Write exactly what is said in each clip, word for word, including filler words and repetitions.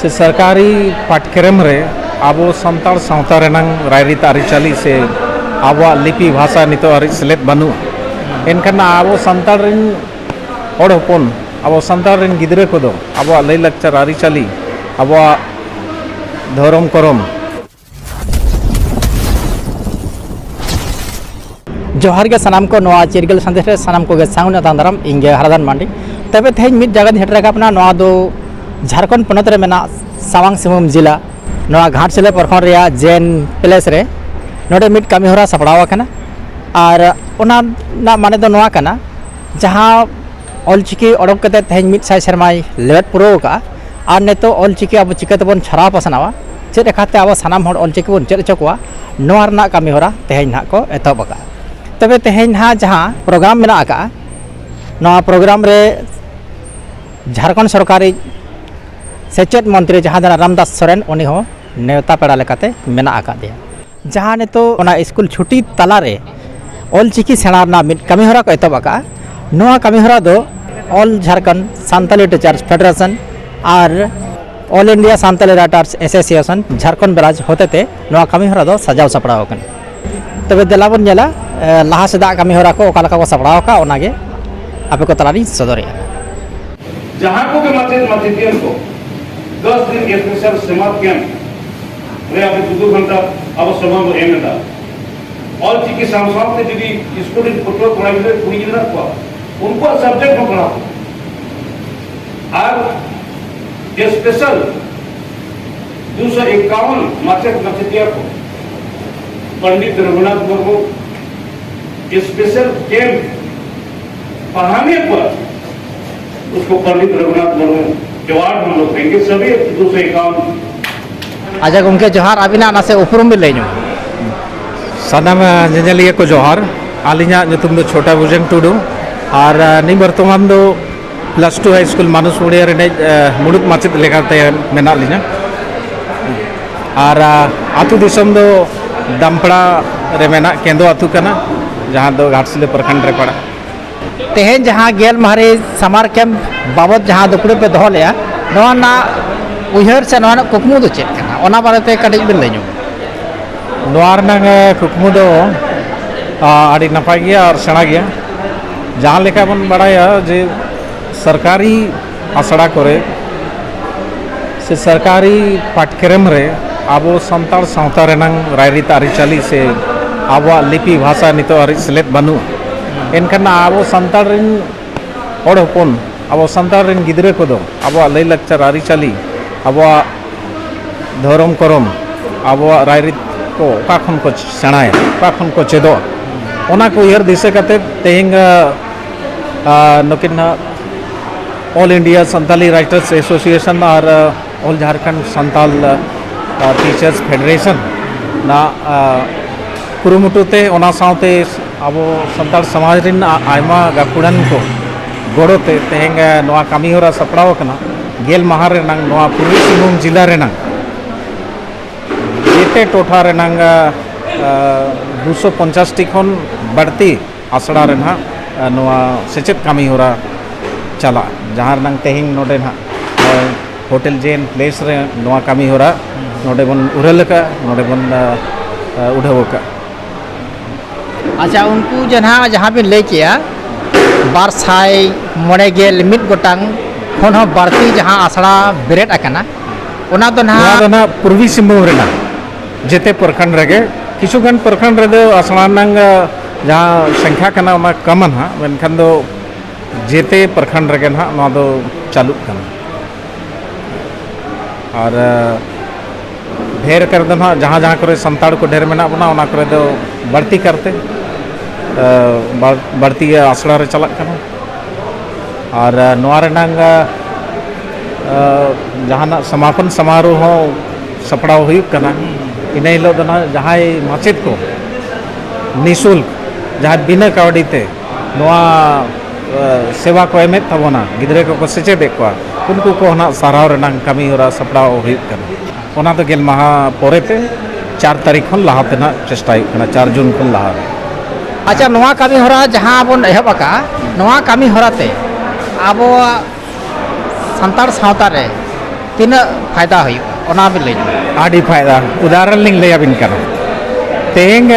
ᱥᱚᱨᱠᱟᱨᱤ ᱯᱟᱴᱷᱠᱨᱚᱢ ᱨᱮ ᱟᱵᱚ ᱥᱟᱱᱛᱟᱲ ᱥᱟᱶᱛᱟ ᱨᱮᱱᱟᱝ ᱨᱟᱭᱨᱤᱛ ᱟᱹᱨᱤᱪᱟᱹᱞᱤ ᱥᱮ ᱟᱵᱚᱣᱟᱜ ᱞᱤᱯᱤ ᱵᱷᱟᱥᱟ ᱱᱤᱛᱚᱜ ᱦᱟᱹᱨᱤᱡ ᱥᱮᱞᱮᱫ ᱵᱟᱹᱱᱩᱜᱼᱟ᱾ ᱮᱱᱠᱷᱟᱱ ᱟᱵᱚ ᱥᱟᱱᱛᱟᱲ ᱨᱮᱱ ᱦᱚᱲ ᱦᱚᱯᱚᱱ, ᱟᱵᱚ ᱥᱟᱱᱛᱟᱲ ᱨᱮᱱ ᱜᱤᱫᱽᱨᱟᱹ ᱠᱚᱫᱚ ᱟᱵᱚᱣᱟᱜ ᱞᱟᱹᱭᱼᱞᱟᱠᱪᱟᱨ ᱟᱹᱨᱤᱪᱟᱹᱞᱤ, ᱟᱵᱚᱣᱟᱜ ᱫᱷᱚᱨᱚᱢ ᱠᱚᱨᱚᱢ, ᱡᱚᱦᱟᱨ ᱜᱮ ᱥᱟᱱᱟᱢ ᱠᱚ, ᱱᱚᱣᱟ ᱪᱤᱨᱜᱟᱹᱞ ᱥᱟᱸᱫᱮᱥ ᱨᱮ ᱥᱟᱱᱟᱢ ᱠᱚᱜᱮ ᱥᱟᱹᱜᱩᱱ ᱟᱛᱟᱝ ᱫᱟᱨᱟᱢ᱾ ᱤᱧ ᱜᱮ ᱦᱟᱨᱟᱫᱟᱱ ᱢᱟᱱᱰᱤ᱾ ᱛᱚᱵᱮ ᱛᱮᱦᱮᱧ ᱢᱤᱫ ᱡᱟᱭᱜᱟ ᱫᱚᱧ ᱥᱮᱴᱮᱨ ᱟᱠᱟᱫ ᱵᱚᱱᱟ, ᱱᱚᱣᱟ ᱫᱚ ᱡᱷᱟᱲᱠᱷᱚᱸᱰ ᱯᱚᱱᱚᱛ ᱨᱮ ᱢᱮᱱᱟᱜ ᱥᱟᱢᱟᱝ ᱥᱤᱝᱵᱷᱩᱢ ᱡᱮᱞᱟ, ᱱᱚᱣᱟ ᱜᱷᱟᱴᱥᱤᱞᱟᱹ ᱯᱨᱚᱠᱷᱚᱸᱰ ᱨᱮᱭᱟᱜ ᱡᱮᱱ ᱯᱞᱮᱥ ᱨᱮ ᱱᱚᱰᱮ ᱢᱤᱫ ᱠᱟᱹᱢᱤ ᱦᱚᱨᱟ ᱥᱟᱯᱲᱟᱣ ᱟᱠᱟᱱᱟ᱾ ᱟᱨ ᱚᱱᱟ ᱨᱮᱱᱟᱜ ᱢᱟᱱᱮ ᱫᱚ ᱱᱚᱣᱟ ᱠᱟᱱᱟ, ᱡᱟᱦᱟᱸ ᱚᱞᱪᱤᱠᱤ ᱚᱰᱚᱠ ᱠᱟᱛᱮ ᱛᱮᱦᱮᱧ ᱢᱤᱫ ᱥᱟᱭ ᱥᱮᱨᱢᱟᱭ ᱞᱮᱵᱮᱫ ᱯᱩᱨᱟᱹᱣ ᱟᱠᱟᱫᱼᱟ, ᱟᱨ ᱱᱤᱛᱚᱜ ᱚᱞᱪᱤᱠᱤ ᱟᱵᱚ ᱪᱤᱠᱟᱹ ᱛᱮᱵᱚᱱ ᱪᱷᱟᱨᱟᱣ ᱯᱟᱥᱱᱟᱣᱟ, ᱪᱮᱫ ᱞᱮᱠᱟᱛᱮ ᱟᱵᱚ ᱥᱟᱱᱟᱢ ᱦᱚᱲ ᱚᱞᱪᱤᱠᱤ ᱵᱚᱱ ᱪᱮᱫ ᱦᱚᱪᱚ ᱠᱚᱣᱟ, ᱱᱚᱣᱟ ᱨᱮᱱᱟᱜ ᱠᱟᱹᱢᱤ ᱦᱚᱨᱟ ᱛᱮᱦᱮᱧ ᱱᱟᱦᱟᱜ ᱠᱚ ᱮᱛᱚᱦᱚᱵ ᱟᱠᱟᱫᱼᱟ᱾ ᱛᱚᱵᱮ ᱛᱮᱦᱮᱧ ᱱᱟᱦᱟᱜ ᱡᱟᱦᱟᱸ ᱯᱨᱳᱜᱨᱟᱢ ᱢᱮᱱᱟᱜ ᱟᱠᱟᱫᱼᱟ, ᱱᱚᱣᱟ ᱯᱨᱳᱜᱨᱟᱢ ᱨᱮ ᱡᱷᱟᱲᱠᱷᱚᱸᱰ ᱥᱚᱨᱠᱟᱨᱤᱡ ᱥᱮᱪᱮᱫ ᱢᱚᱱᱛᱨᱤ ᱡᱟᱦᱟᱸ ᱫᱚ ᱨᱟᱢᱫᱟᱥ ᱥᱚᱨᱮᱱ, ᱩᱱᱤ ᱦᱚᱸ ᱱᱮᱣᱛᱟ ᱯᱮᱲᱟ ᱞᱮᱠᱟᱛᱮ ᱢᱮᱱᱟᱜ ᱟᱠᱟᱫᱮᱭᱟ᱾ ᱡᱟᱦᱟᱸ ᱱᱤᱛᱚᱜ ᱚᱱᱟ ᱥᱠᱩᱞ ᱪᱷᱩᱴᱤ ᱛᱟᱞᱟᱨᱮ ᱚᱞᱪᱤᱠᱤ ᱥᱮᱬᱟ ᱨᱮᱱᱟᱜ ᱢᱤᱫ ᱠᱟᱹᱢᱤᱦᱚᱨᱟ ᱠᱚ ᱮᱛᱚᱦᱚᱵ ᱟᱠᱟᱫᱼᱟ, ᱱᱚᱣᱟ ᱠᱟᱹᱢᱤᱦᱚᱨᱟ ᱫᱚ all Jharkhand Santali teachers federation ᱟᱨ all India Santali writers association Jharkhand branch ᱦᱚᱛᱮᱛᱮ ᱱᱚᱣᱟ ᱠᱟᱹᱢᱤᱦᱚᱨᱟ ᱫᱚ ᱥᱟᱡᱟᱣ ᱥᱟᱯᱲᱟᱣ ᱟᱠᱟᱱᱟ᱾ ᱛᱚᱵᱮ ᱫᱮᱞᱟ ᱵᱚᱱ ᱧᱮᱞᱟ, ᱮ, ᱞᱟᱦᱟ ᱥᱮᱫᱟᱜ ᱠᱟᱹᱢᱤᱦᱚᱨᱟ ᱠᱚ ᱚᱠᱟ ᱞᱮᱠᱟ ᱠᱚ ᱥᱟᱯᱲᱟᱣ ᱟᱠᱟᱫᱼᱟ, ᱚᱱᱟᱜᱮ ᱟᱯᱮ ᱠᱚ ᱛᱟᱞᱟᱨᱤᱧ ᱥᱚᱫᱚᱨᱮᱫᱼᱟ᱾ ᱡᱟᱦᱟᱸ ᱠᱚᱜᱮ ᱢᱟᱪᱮᱫ ᱢᱟᱪᱮᱛᱤᱭᱟᱹ ᱠᱚ ᱫᱚᱥ ᱫᱤᱱ ᱥᱯᱮᱥᱟᱞ ᱥᱮᱢᱟᱨ ᱠᱮᱢᱯ ᱨᱮ ᱟᱵᱚ ᱪᱳᱫᱽᱫᱳ ᱜᱷᱚᱱᱴᱟ ᱟᱵᱚ ᱥᱚᱢᱚᱭ ᱵᱚ ᱮᱢ ᱮᱫᱟ, ᱚᱞ ᱪᱤᱠᱤ ᱥᱟᱶ ᱥᱟᱶᱛᱮ ᱡᱩᱫᱤ ᱥᱠᱩᱞ ᱨᱮᱱ ᱯᱟᱹᱴᱷᱩᱣᱟᱹ ᱠᱚᱲᱟ ᱜᱤᱫᱽᱨᱟᱹ ᱠᱩᱲᱤ ᱜᱤᱫᱽᱨᱟᱹ ᱠᱚᱣᱟ, ᱩᱱᱠᱩᱣᱟᱜ ᱥᱟᱵᱡᱮᱠᱴ ᱵᱚ ᱯᱟᱲᱦᱟᱣ ᱠᱚᱣᱟ᱾ ᱟᱨ ᱥᱯᱮᱥᱟᱞ ᱫᱩᱥᱚ ᱮᱠᱟᱣᱚᱱ ᱢᱟᱪᱮᱫ ᱢᱟᱪᱮᱛᱤᱭᱟᱹ ᱠᱚ ᱯᱚᱱᱰᱤᱛ ᱨᱚᱜᱷᱩᱱᱟᱛᱷ ᱢᱩᱨᱢᱩ ᱥᱯᱮᱥᱟᱞ ᱠᱮᱢᱯ ᱯᱟᱲᱦᱟᱣ ᱠᱚᱣᱟ, ᱩᱥᱠᱚ ᱯᱚᱱᱰᱤᱛ ᱨᱚᱜᱷᱩᱱᱟᱛᱷ ᱢᱩᱨᱢᱩ ᱮᱣᱟᱨᱰ ᱦᱚᱢ ᱞᱳᱜ ᱫᱮᱝᱜᱮ, ᱥᱟᱵᱷᱤ ᱫᱩᱥᱚ ᱮᱠᱟᱣᱚᱱ᱾ ᱟᱪᱪᱷᱟ ᱜᱚᱢᱠᱮ ᱡᱚᱦᱟᱨ, ᱟᱹᱵᱤᱱᱟᱜ ᱱᱟᱥᱮ ᱩᱯᱨᱩᱢ ᱵᱤᱱ ᱞᱟᱹᱭ ᱧᱚᱜ᱾ ᱥᱟᱱᱟᱢ, ᱟ, ᱧᱮᱧᱮᱞᱤᱭᱟᱹ ᱠᱚ ᱡᱚᱦᱟᱨ᱾ ᱟᱹᱞᱤᱧᱟᱜ ᱧᱩᱛᱩᱢ ᱫᱚ ᱪᱷᱳᱴᱟ ᱵᱩᱡᱮᱱ ᱴᱩᱰᱩ, ᱟᱨ, ᱟ, ᱱᱤᱭᱟᱹ ᱵᱚᱨᱛᱚᱢᱟᱱ ᱫᱚ ᱯᱞᱟᱥ ᱴᱩ ᱦᱟᱭ ᱥᱠᱩᱞ ᱢᱟᱱᱩᱥ ᱩᱲᱤᱭᱟ ᱨᱤᱱᱤᱡ, ᱟ, ᱢᱩᱲᱩᱫ ᱢᱟᱪᱮᱫ ᱞᱮᱠᱟᱛᱮ ᱢᱮᱱᱟᱜ ᱞᱤᱧᱟ᱾ ᱟᱨ, ᱟ, ᱟᱹᱛᱩ ᱫᱤᱥᱚᱢ ᱫᱚ ᱫᱟᱢᱯᱲᱟ ᱨᱮ ᱢᱮᱱᱟᱜ ᱠᱮᱸᱫᱚ ᱟᱹᱛᱩ ᱠᱟᱱᱟ, ᱡᱟᱦᱟᱸ ᱫᱚ ᱜᱷᱟᱴᱥᱤᱞᱟᱹ ᱯᱨᱚᱠᱷᱚᱸᱰ ᱨᱮ ᱯᱟᱲᱟᱜᱼᱟ᱾ ᱛᱮᱦᱮᱧ ᱡᱟᱦᱟᱸ ᱜᱮᱞ ᱢᱟᱦᱟ ᱨᱮ ᱥᱟᱢᱟᱨ ᱠᱮᱢᱯ ᱵᱟᱵᱚᱛ ᱡᱟᱦᱟᱸ ᱫᱩᱯᱲᱩᱵ ᱯᱮ ᱫᱚᱦᱚ ᱞᱮᱫᱼᱟ, ᱱᱚᱣᱟ ᱨᱮᱱᱟᱜ ᱩᱭᱦᱟᱹᱨ ᱥᱮ ᱱᱚᱣᱟ ᱨᱮᱱᱟᱜ ᱠᱩᱠᱢᱩ ᱫᱚ ᱪᱮᱫ ᱠᱟᱱᱟ, ᱚᱱᱟ ᱵᱟᱨᱮᱛᱮ ᱠᱟᱹᱴᱤᱡ ᱵᱮᱱ ᱞᱟᱹᱭ ᱧᱚᱜ? ᱱᱚᱣᱟ ᱨᱮᱱᱟᱜ, ᱮ, ᱠᱩᱠᱢᱩ ᱫᱚ, ᱟ, ᱟᱹᱰᱤ ᱱᱟᱯᱟᱭ ᱜᱮᱭᱟ ᱟᱨ ᱥᱮᱬᱟ ᱜᱮᱭᱟ᱾ ᱡᱟᱦᱟᱸ ᱞᱮᱠᱟ ᱵᱚᱱ ᱵᱟᱲᱟᱭᱟ ᱡᱮ ᱥᱚᱨᱠᱟᱨᱤ ᱟᱥᱲᱟ ᱠᱚᱨᱮ ᱥᱮ ᱥᱚᱨᱠᱟᱨᱤ ᱯᱟᱴᱷᱠᱨᱚᱢ ᱨᱮ ᱟᱵᱚ ᱥᱟᱱᱛᱟᱲ ᱥᱟᱶᱛᱟ ᱨᱮᱱᱟᱝ ᱨᱟᱭᱨᱤᱛ ᱟᱹᱨᱤᱪᱟᱹᱞᱤ ᱥᱮ ᱟᱵᱚᱣᱟᱜ ᱞᱤᱯᱤ ᱵᱷᱟᱥᱟ ᱱᱤᱛᱚᱜ ᱦᱟᱹᱨᱤᱡ ᱥᱮᱞᱮᱫ ᱵᱟᱹᱱᱩᱜᱼᱟ᱾ ᱮᱱᱠᱷᱟᱱ ᱟᱵᱚ ᱥᱟᱱᱛᱟᱲ ᱨᱮᱱ ᱦᱚᱲ ᱦᱚᱯᱚᱱ, ᱟᱵᱚ ᱥᱟᱱᱛᱟᱲ ᱨᱮᱱ ᱜᱤᱫᱽᱨᱟᱹ ᱠᱚᱫᱚ ᱟᱵᱚᱣᱟᱜ ᱞᱟᱹᱭᱼᱞᱟᱠᱪᱟᱨ ᱟᱹᱨᱤᱪᱟᱹᱞᱤ, ᱟᱵᱚᱣᱟᱜ ᱫᱷᱚᱨᱚᱢ ᱠᱚᱨᱚᱢ, ᱟᱵᱚᱣᱟᱜ ᱨᱟᱭᱨᱤᱛ ᱠᱚ ᱚᱠᱟ ᱠᱷᱚᱱ ᱠᱚ ᱥᱮᱬᱟᱭᱟ, ᱚᱠᱟ ᱠᱷᱚᱱ ᱠᱚ ᱪᱮᱫᱚᱜᱼᱟ, ᱚᱱᱟ ᱠᱚ ᱩᱭᱦᱟᱹᱨ ᱫᱤᱥᱟᱹ ᱠᱟᱛᱮ ᱛᱮᱦᱮᱧ, ᱟ, ᱟ, ᱱᱩᱠᱤᱱ ᱱᱟᱜ All India Santali Writers Association ᱟᱨ, ᱟ, All Jharkhand Santal, ᱟ, Teachers Federation ᱱᱟᱜ, ᱟ, ᱠᱩᱨᱩᱢᱩᱴᱩ ᱛᱮ, ᱚᱱᱟ ᱥᱟᱶᱛᱮ ᱟᱵᱚ ᱥᱟᱱᱛᱟᱲ ᱥᱚᱢᱟᱡᱽ ᱨᱮᱱ ᱟ-, ᱟᱭᱢᱟ ᱜᱟᱹᱠᱷᱩᱲᱟᱱ ᱠᱚ ᱜᱚᱲᱚ ᱛᱮ ᱛᱮᱦᱮᱧ, ᱟ, ᱱᱚᱣᱟ ᱠᱟᱹᱢᱤ ᱦᱚᱨᱟ ᱥᱟᱯᱲᱟᱣ ᱟᱠᱟᱱᱟ᱾ ᱜᱮᱞ ᱢᱟᱦᱟ ᱨᱮᱱᱟᱝ ᱱᱚᱣᱟ ᱯᱩᱨᱵᱤ ᱥᱤᱝᱵᱷᱩᱢ ᱡᱮᱞᱟ ᱨᱮᱱᱟᱝ ᱡᱮᱛᱮ ᱴᱚᱴᱷᱟ ᱨᱮᱱᱟᱝ, ᱟ, ᱟ, ᱫᱩᱥᱚ ᱯᱚᱧᱪᱟᱥ ᱴᱤ ᱠᱷᱚᱱ ᱵᱟᱹᱲᱛᱤ ᱟᱥᱲᱟ ᱨᱮ ᱱᱟᱦᱟᱜ, ᱟ, ᱱᱚᱣᱟ ᱥᱮᱪᱮᱫ ᱠᱟᱹᱢᱤ ᱦᱚᱨᱟ ᱪᱟᱞᱟᱜᱼᱟ, ᱡᱟᱦᱟᱸ ᱨᱮᱱᱟᱝ ᱛᱮᱦᱮᱧ ᱱᱚᱰᱮ ᱱᱟᱦᱟᱜ ᱱᱚᱜᱼᱚᱭ ᱦᱳᱴᱮᱞ ᱡᱮ ᱮᱱ ᱯᱞᱮᱥ ᱨᱮ ᱱᱚᱣᱟ ᱠᱟᱹᱢᱤ ᱦᱚᱨᱟ ᱱᱚᱰᱮ ᱵᱚᱱ ᱩᱨᱟᱹᱞ ᱟᱠᱟᱫᱼᱟ, ᱱᱚᱰᱮ ᱵᱚᱱ, ᱟ, ᱟ, ᱩᱰᱷᱟᱹᱣ ᱟᱠᱟᱫᱼᱟ᱾ ᱟᱪᱪᱷᱟ, ᱩᱱᱠᱩ ᱡᱮ ᱱᱟᱦᱟᱜ ᱡᱟᱦᱟᱸ ᱵᱤᱱ ᱞᱟᱹᱭ ᱠᱮᱜᱼᱟ, ᱵᱟᱨ ᱥᱟᱭ ᱢᱚᱬᱮ ᱜᱮᱞ ᱢᱤᱫ ᱜᱚᱴᱟᱝ ᱠᱷᱚᱱ ᱦᱚᱸ ᱵᱟᱹᱲᱛᱤ ᱡᱟᱦᱟᱸ ᱟᱥᱲᱟ ᱵᱮᱨᱮᱫ ᱟᱠᱟᱱᱟ, ᱚᱱᱟ ᱫᱚ ᱱᱚᱣᱟ ᱱᱟᱦᱟᱜ ᱫᱚ ᱱᱟᱦᱟᱜ ᱯᱩᱨᱵᱤ ᱥᱤᱝᱵᱷᱩᱢ ᱨᱮᱱᱟᱜ ᱡᱮᱛᱮ ᱯᱨᱚᱠᱷᱚᱸᱰ ᱨᱮᱜᱮ, ᱠᱤᱪᱷᱩ ᱜᱟᱱ ᱯᱨᱚᱠᱷᱚᱸᱰ ᱨᱮᱫᱚ ᱟᱥᱲᱟ ᱨᱮᱱᱟᱝ, ᱟ, ᱡᱟᱦᱟᱸ ᱥᱚᱝᱠᱷᱟ ᱠᱟᱱᱟ, ᱚᱱᱟ ᱠᱚᱢᱟ ᱱᱟᱦᱟᱜ, ᱢᱮᱱᱠᱷᱟᱱ ᱫᱚ ᱡᱮᱛᱮ ᱯᱨᱚᱠᱷᱚᱸᱰ ᱨᱮᱜᱮ ᱱᱟᱦᱟᱜ ᱱᱚᱣᱟ ᱫᱚ ᱪᱟᱹᱞᱩᱜ ᱠᱟᱱᱟ᱾ ᱟᱨ, ᱟ, ᱰᱷᱮᱨ ᱠᱟᱨ ᱫᱚ ᱱᱟᱦᱟᱜ ᱡᱟᱦᱟᱸ ᱡᱟᱦᱟᱸ ᱠᱚᱨᱮ ᱥᱟᱱᱛᱟᱲ ᱠᱚ ᱰᱷᱮᱨ ᱢᱮᱱᱟᱜ ᱵᱚᱱᱟ, ᱚᱱᱟ ᱠᱚᱨᱮ ᱫᱚ ᱵᱟᱹᱲᱛᱤ ᱠᱟᱨᱛᱮ, ᱟ, ᱵᱟᱹᱲ-, ᱵᱟᱹᱲᱛᱤ ᱜᱮ ᱟᱥᱲᱟ ᱨᱮ ᱪᱟᱞᱟᱜ ᱠᱟᱱᱟ᱾ ᱟᱨ, ᱟ, ᱱᱚᱣᱟ ᱨᱮᱱᱟᱝ, ᱟ, ᱟ, ᱡᱟᱦᱟᱱᱟᱜ ᱥᱚᱢᱟᱯᱚᱱ ᱥᱚᱢᱟᱨᱳᱦ ᱦᱚᱸ ᱥᱟᱯᱲᱟᱣ ᱦᱩᱭᱩᱜ ᱠᱟᱱᱟ᱾ ᱤᱱᱟᱹ ᱦᱤᱞᱳᱜ ᱫᱚ ᱱᱟᱦᱟᱜ ᱡᱟᱦᱟᱸᱭ ᱢᱟᱪᱮᱫ ᱠᱚ ᱱᱤᱥᱩᱞᱠ, ᱡᱟᱦᱟᱸᱭ ᱵᱤᱱᱟᱹ ᱠᱟᱹᱣᱰᱤ ᱛᱮ ᱱᱚᱣᱟ, ᱟ, ᱥᱮᱵᱟ ᱠᱚ ᱮᱢᱮᱫ ᱛᱟᱵᱚᱱᱟ, ᱜᱤᱫᱽᱨᱟᱹ ᱠᱚᱠᱚ ᱥᱮᱪᱮᱫᱮᱫ ᱠᱚᱣᱟ, ᱩᱱᱠᱩ ᱠᱚ ᱱᱟᱦᱟᱜ ᱥᱟᱨᱦᱟᱣ ᱨᱮᱱᱟᱝ ᱠᱟᱹᱢᱤ ᱦᱚᱨᱟ ᱥᱟᱯᱲᱟᱣ ᱦᱩᱭᱩᱜ ᱠᱟᱱᱟ᱾ ᱚᱱᱟ ᱫᱚ ᱜᱮᱞ ᱢᱟᱦᱟ ᱯᱚᱨᱮ ᱛᱮ ᱪᱟᱨ ᱛᱟᱹᱨᱤᱠᱷ ᱠᱷᱚᱱ ᱞᱟᱦᱟ ᱛᱮ ᱱᱟᱦᱟᱜ ᱪᱮᱥᱴᱟ ᱦᱩᱭᱩᱜ ᱠᱟᱱᱟ, ᱪᱟᱨ ᱡᱩᱱ ᱠᱷᱚᱱ ᱞᱟᱦᱟ ᱨᱮ᱾ ᱟᱪᱪᱷᱟ, ᱱᱚᱣᱟ ᱠᱟᱹᱢᱤ ᱦᱚᱨᱟ ᱡᱟᱦᱟᱸ ᱵᱚᱱ ᱮᱦᱚᱵ ᱟᱠᱟᱫᱼᱟ, ᱱᱚᱣᱟ ᱠᱟᱹᱢᱤ ᱦᱚᱨᱟ ᱛᱮ ᱟᱵᱚᱣᱟᱜ ᱥᱟᱱᱛᱟᱲ ᱥᱟᱶᱛᱟ ᱨᱮ ᱛᱤᱱᱟᱹᱜ ᱯᱷᱟᱭᱫᱟ ᱦᱩᱭᱩᱜᱼᱟ, ᱚᱱᱟ ᱵᱤᱱ ᱞᱟᱹᱭ ᱧᱚᱜᱟ᱾ ᱟᱹᱰᱤ ᱯᱷᱟᱭᱫᱟ᱾ ᱩᱫᱟᱦᱚᱨᱚᱱ ᱞᱤᱧ ᱞᱟᱹᱭ ᱟᱹᱵᱤᱱ ᱠᱟᱱᱟ᱾ ᱛᱮᱦᱮᱧ,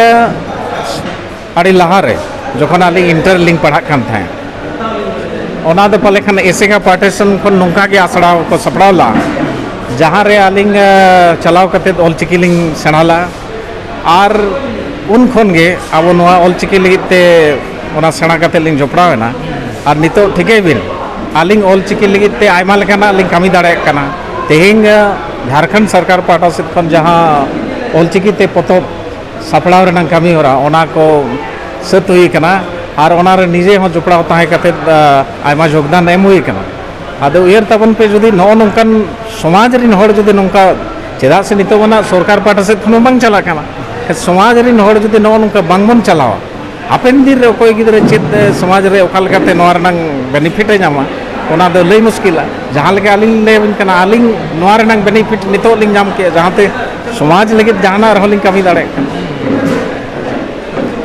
ᱟᱹᱰᱤ ᱞᱟᱦᱟᱨᱮ ᱡᱚᱠᱷᱚᱱ ᱟᱹᱞᱤᱧ ᱤᱱᱴᱟᱨ ᱨᱮᱞᱤᱧ ᱯᱟᱲᱦᱟᱜ ᱠᱟᱱ ᱛᱟᱦᱮᱸᱫ, ᱚᱱᱟ ᱫᱚ ᱯᱟᱞᱮ ᱠᱷᱟᱱ ᱮᱥᱮᱠᱟ ᱯᱟᱣᱩᱱᱰᱮᱥᱚᱱ ᱠᱷᱚᱱ ᱱᱚᱝᱠᱟ ᱜᱮ ᱟᱥᱲᱟ ᱠᱚ ᱥᱟᱯᱲᱟᱣ ᱞᱟᱜᱼᱟ, ᱡᱟᱦᱟᱸ ᱨᱮ ᱟᱹᱞᱤᱧ, ᱮ, ᱪᱟᱞᱟᱣ ᱠᱟᱛᱮᱫ ᱚᱞᱪᱤᱠᱤ ᱞᱤᱧ ᱥᱮᱬᱟ ᱞᱟᱜᱼᱟ᱾ ᱟᱨ ᱩᱱ ᱠᱷᱚᱱ ᱜᱮ ᱟᱵᱚ ᱱᱚᱣᱟ ᱚᱞᱪᱤᱠᱤ ᱞᱟᱹᱜᱤᱫ ᱛᱮ ᱚᱱᱟ ᱥᱮᱬᱟ ᱠᱟᱛᱮᱫ ᱞᱤᱧ ᱡᱚᱯᱲᱟᱣ ᱮᱱᱟ᱾ ᱟᱨ ᱱᱤᱛᱚᱜ ᱴᱷᱤᱠᱟᱹᱭ ᱵᱤᱱ, ᱟᱹᱞᱤᱧ ᱚᱞᱪᱤᱠᱤ ᱞᱟᱹᱜᱤᱫ ᱛᱮ ᱟᱭᱢᱟ ᱞᱮᱠᱟᱱᱟᱜ ᱞᱤᱧ ᱠᱟᱹᱢᱤ ᱫᱟᱲᱮᱭᱟᱜ ᱠᱟᱱᱟ᱾ ᱛᱮᱦᱮᱧ, ᱮ, ᱡᱷᱟᱲᱠᱷᱚᱸᱰ ᱥᱚᱨᱠᱟᱨ ᱯᱟᱦᱴᱟ ᱥᱮᱫ ᱠᱷᱚᱱ ᱡᱟᱦᱟᱸ ᱚᱞᱪᱤᱠᱤ ᱛᱮ ᱯᱚᱛᱚᱵ ᱥᱟᱯᱲᱟᱣ ᱨᱮᱱᱟᱜ ᱠᱟᱹᱢᱤ ᱦᱚᱨᱟ, ᱚᱱᱟ ᱠᱚ ᱥᱟᱹᱛ ᱦᱩᱭ ᱟᱠᱟᱱᱟ᱾ ᱟᱨ ᱚᱱᱟ ᱨᱮ ᱱᱤᱡᱮ ᱦᱚᱸ ᱡᱚᱯᱲᱟᱣ ᱛᱟᱦᱮᱸ ᱠᱟᱛᱮᱫ, ᱟ, ᱟᱭᱢᱟ ᱡᱳᱜᱽᱫᱟᱱ ᱮᱢ ᱦᱩᱭ ᱟᱠᱟᱱᱟ᱾ ᱟᱫᱚ ᱩᱭᱦᱟᱹᱨ ᱛᱟᱵᱚᱱ ᱯᱮ, ᱡᱩᱫᱤ ᱱᱚᱜᱼᱚ ᱱᱚᱝᱠᱟᱱ ᱥᱚᱢᱟᱡᱽ ᱨᱮᱱ ᱦᱚᱲ ᱡᱩᱫᱤ ᱱᱚᱝᱠᱟ, ᱪᱮᱫᱟᱜ ᱥᱮ ᱱᱤᱛᱚᱜ ᱢᱟ ᱱᱟᱜ ᱥᱚᱨᱠᱟᱨ ᱯᱟᱦᱴᱟ ᱥᱮᱫ ᱠᱷᱚᱱ ᱦᱚᱸ ᱵᱟᱝ ᱪᱟᱞᱟᱜ ᱠᱟᱱᱟ, ᱥᱚᱢᱟᱡᱽ ᱨᱮᱱ ᱦᱚᱲ ᱡᱩᱫᱤ ᱱᱚᱜᱼᱚ ᱱᱚᱝᱠᱟ ᱵᱟᱝ ᱵᱚᱱ ᱪᱟᱞᱟᱣᱟ, ᱦᱟᱯᱮᱱ ᱫᱤᱱ ᱨᱮ ᱚᱠᱚᱭ ᱜᱤᱫᱽᱨᱟᱹ ᱪᱮᱫ, ᱮ, ᱥᱚᱢᱟᱡᱽ ᱨᱮ ᱚᱠᱟ ᱞᱮᱠᱟᱛᱮ ᱱᱚᱣᱟ ᱨᱮᱱᱟᱝ ᱵᱮᱱᱤᱯᱷᱤᱴ ᱮ ᱧᱟᱢᱟ, ᱚᱱᱟ ᱫᱚ ᱞᱟᱹᱭ ᱢᱩᱥᱠᱤᱞᱟ᱾ ᱡᱟᱦᱟᱸ ᱞᱮᱠᱟ ᱟᱹᱞᱤᱧ ᱞᱤᱧ ᱞᱟᱹᱭ ᱟᱹᱵᱤᱱ ᱠᱟᱱᱟ, ᱟᱹᱞᱤᱧ ᱱᱚᱣᱟ ᱨᱮᱱᱟᱝ ᱵᱮᱱᱤᱯᱷᱤᱴ ᱱᱤᱛᱚᱜ ᱞᱤᱧ ᱧᱟᱢ ᱠᱮᱫᱼᱟ, ᱡᱟᱦᱟᱸᱛᱮ ᱥᱚᱢᱟᱡᱽ ᱞᱟᱹᱜᱤᱫ ᱡᱟᱦᱟᱱᱟᱜ ᱨᱮᱦᱚᱸ ᱞᱤᱧ ᱠᱟᱹᱢᱤ ᱫᱟᱲᱮᱭᱟᱜ ᱠᱟᱱᱟ᱾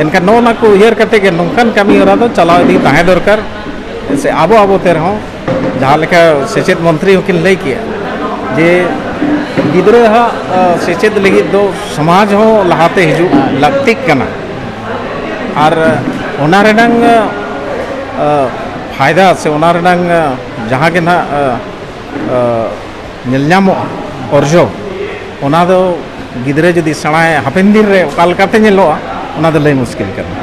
ᱮᱱᱠᱷᱟᱱ ᱱᱚᱜᱼᱚ ᱱᱚᱣᱟ ᱠᱚ ᱩᱭᱦᱟᱹᱨ ᱠᱟᱛᱮ ᱜᱮ ᱱᱚᱝᱠᱟᱱ ᱠᱟᱹᱢᱤ ᱦᱚᱨᱟ ᱫᱚ ᱪᱟᱞᱟᱣ ᱤᱫᱤ ᱛᱟᱦᱮᱸ ᱫᱚᱨᱠᱟᱨ᱾ ᱥᱮ ᱟᱵᱚ ᱟᱵᱚ ᱛᱮ ᱨᱮᱦᱚᱸ, ᱡᱟᱦᱟᱸ ᱞᱮᱠᱟ ᱥᱮᱪᱮᱫ ᱢᱚᱱᱛᱨᱤ ᱦᱚᱸᱠᱤᱱ ᱞᱟᱹᱭ ᱠᱮᱜᱼᱟ ᱡᱮ ᱜᱤᱫᱽᱨᱟᱹ ᱦᱟᱜ, ᱟ, ᱥᱮᱪᱮᱫ ᱞᱟᱹᱜᱤᱫ ᱫᱚ ᱥᱚᱢᱟᱡᱽ ᱦᱚᱸ ᱞᱟᱦᱟᱛᱮ ᱦᱤᱡᱩᱜ ᱞᱟᱹᱠᱛᱤᱜ ᱠᱟᱱᱟ᱾ ᱟᱨ ᱚᱱᱟ ᱨᱮᱱᱟᱝ, ᱟ, ᱯᱷᱟᱭᱫᱟ ᱥᱮ ᱚᱱᱟ ᱨᱮᱱᱟᱝ, ᱟ, ᱡᱟᱦᱟᱸ ᱜᱮ ᱱᱟᱦᱟᱜ, ᱟ, ᱟ, ᱧᱮᱞ ᱧᱟᱢᱚᱜᱼᱟ ᱚᱨᱡᱚ, ᱚᱱᱟ ᱫᱚ ᱜᱤᱫᱽᱨᱟᱹ ᱡᱩᱫᱤ ᱥᱮᱬᱟᱭᱟ, ᱦᱟᱯᱮᱱ ᱫᱤᱱ ᱨᱮ ᱚᱠᱟ ᱞᱮᱠᱟᱛᱮ ᱧᱮᱞᱚᱜᱼᱟ, ᱚᱱᱟ ᱫᱚ ᱞᱟᱹᱭ ᱢᱩᱥᱠᱤᱞ ᱠᱟᱱᱟ᱾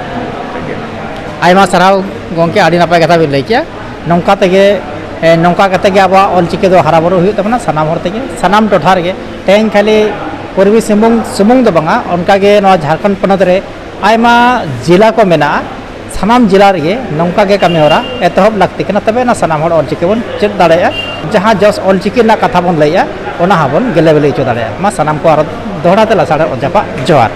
ᱟᱭᱢᱟ ᱥᱟᱨᱦᱟᱣ ᱜᱚᱢᱠᱮ, ᱟᱹᱰᱤ ᱱᱟᱯᱟᱭ ᱠᱟᱛᱷᱟ ᱵᱤᱱ ᱞᱟᱹᱭ ᱠᱮᱜᱼᱟ᱾ ᱱᱚᱝᱠᱟ ᱛᱮᱜᱮ, ᱮ, ᱱᱚᱝᱠᱟ ᱠᱟᱛᱮ ᱜᱮ ᱟᱵᱚᱣᱟᱜ ᱚᱞᱪᱤᱠᱤ ᱫᱚ ᱦᱟᱨᱟ ᱵᱩᱨᱩ ᱦᱩᱭᱩᱜ ᱛᱟᱵᱚᱱᱟ ᱥᱟᱱᱟᱢ ᱦᱚᱲ ᱛᱮᱜᱮ, ᱥᱟᱱᱟᱢ ᱴᱚᱴᱷᱟ ᱨᱮᱜᱮ᱾ ᱛᱮᱦᱮᱧ ᱠᱷᱟᱹᱞᱤ ᱯᱩᱨᱵᱤ ᱥᱤᱝᱵᱷᱩᱢ ᱥᱩᱢᱩᱝ ᱫᱚ ᱵᱟᱝᱟ, ᱚᱱᱠᱟ ᱜᱮ ᱱᱚᱣᱟ ᱡᱷᱟᱲᱠᱷᱚᱸᱰ ᱯᱚᱱᱚᱛ ᱨᱮ ᱟᱭᱢᱟ ᱡᱮᱞᱟ ᱠᱚ ᱢᱮᱱᱟᱜᱼᱟ᱾ ᱥᱟᱱᱟᱢ ᱡᱮᱞᱟ ᱨᱮᱜᱮ ᱱᱚᱝᱠᱟ ᱜᱮ ᱠᱟᱹᱢᱤ ᱦᱚᱨᱟ ᱮᱛᱚᱦᱚᱵ ᱞᱟᱹᱠᱛᱤ ᱠᱟᱱᱟ, ᱛᱚᱵᱮ ᱮᱱᱟ ᱥᱟᱱᱟᱢ ᱦᱚᱲ ᱚᱞᱪᱤᱠᱤ ᱵᱚᱱ ᱪᱮᱫ ᱫᱟᱲᱮᱭᱟᱜᱼᱟ᱾ ᱡᱟᱦᱟᱸ ᱡᱚᱥ ᱚᱞᱪᱤᱠᱤ ᱨᱮᱱᱟᱜ ᱠᱟᱛᱷᱟ ᱵᱚᱱ ᱞᱟᱹᱭᱮᱜᱼᱟ, ᱚᱱᱟ ᱦᱚᱸᱵᱚᱱ ᱜᱮᱞᱮ ᱵᱤᱞᱤ ᱦᱚᱪᱚ ᱫᱟᱲᱮᱭᱟᱜᱼᱟ᱾ ᱢᱟ ᱥᱟᱱᱟᱢ ᱠᱚ ᱟᱨᱚ ᱫᱚᱦᱲᱟ ᱛᱮ ᱞᱟᱥᱟᱲᱦᱮᱫ ᱡᱟᱯᱟᱜ ᱡᱚᱦᱟᱨ᱾